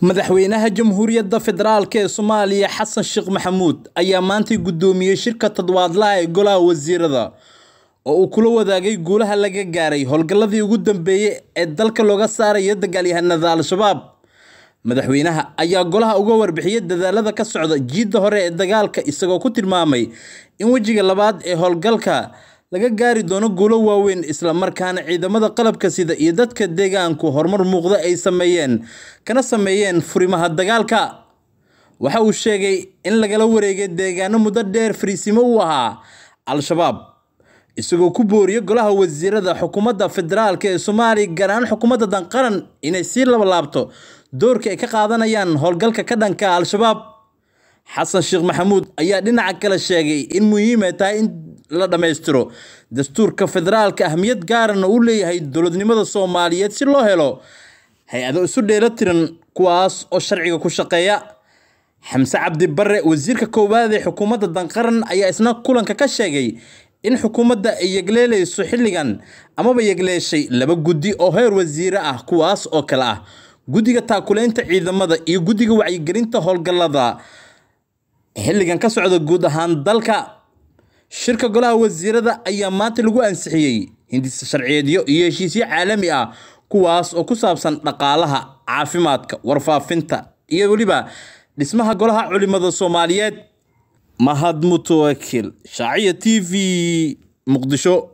Madaxweynaha Jamhuuriyadda Federaalk ee Soomaaliya Xasan Sheekh Maxamuud ayaa maantay gudoomiyay shirka toddobaadlaha ee Golaha Wasiirada oo uu kula wadaagay guulaha laga gaaray howlgalladii ugu dambeeyay ee dalka looga saarayo dagaalyahanada Al-Shabaab. Madaxweynaha ayaa golaha uga warbixiyay dadaalada ka socda jiidda hore ee dagaalka, isagoo ku tilmaamay in wejiga labaad ee howlgalka laga gaari doono guulo waaweyn, isla markaana ciidamada qalabka sida iyo dadka deegaanku horumar muuqda ay sameeyeen kana sameeyeen furimaha dagaalka. Waxa uu sheegay in lagala wareegay deegaano muddo dheer fariisimo u ahaa Al-Shabaab, isagoo ku booriyay golaha wasiirada xukuumadda federaalk ee Soomaaliya, gaar ahaan xukuumadda danqaran, inay sii labalaabto doorka ay ka qaadanayaan howlgalka ka dhanka Al-Shabaab. Xasan Sheekh Maxamuud ayaa dhinaca kale sheegay in muhiim ay tahay in la dhammaystiro dastuurka federaalka, ahmiyad gaarana uu leeyahay dowladnimada Soomaaliyeed si loo helo hay-ado isu dheelatiran kuwaas oo sharciga ku shaqeeya. Xamse Cabdi Barre, wasiirka koowaad ee xukuumadda danqaran, ayaa isna kulanka ka sheegay in xukuumadda ay yegleelayso xilligan amaba yegleeshay laba guddi oo heer wasiire ah, kuwaas oo kale ah guddiga taakuleynta ciidamada iyo guddiga wacyigelinta howlgallada xilligan ka socda guud ahaan dalka. Shirka golaha wasiirada ayaa maanta lagu ansixiyey hindisa sharciyeedyo iyo heshiisyo caalami ah, kuwaas oo ku saabsan dhaqaalaha, caafimaadka, warfaafinta iyo weliba dhismaha golaha culimada Soomaaliyeed. Mahad Mutawakil, Shaaciya TV, Muqdisho.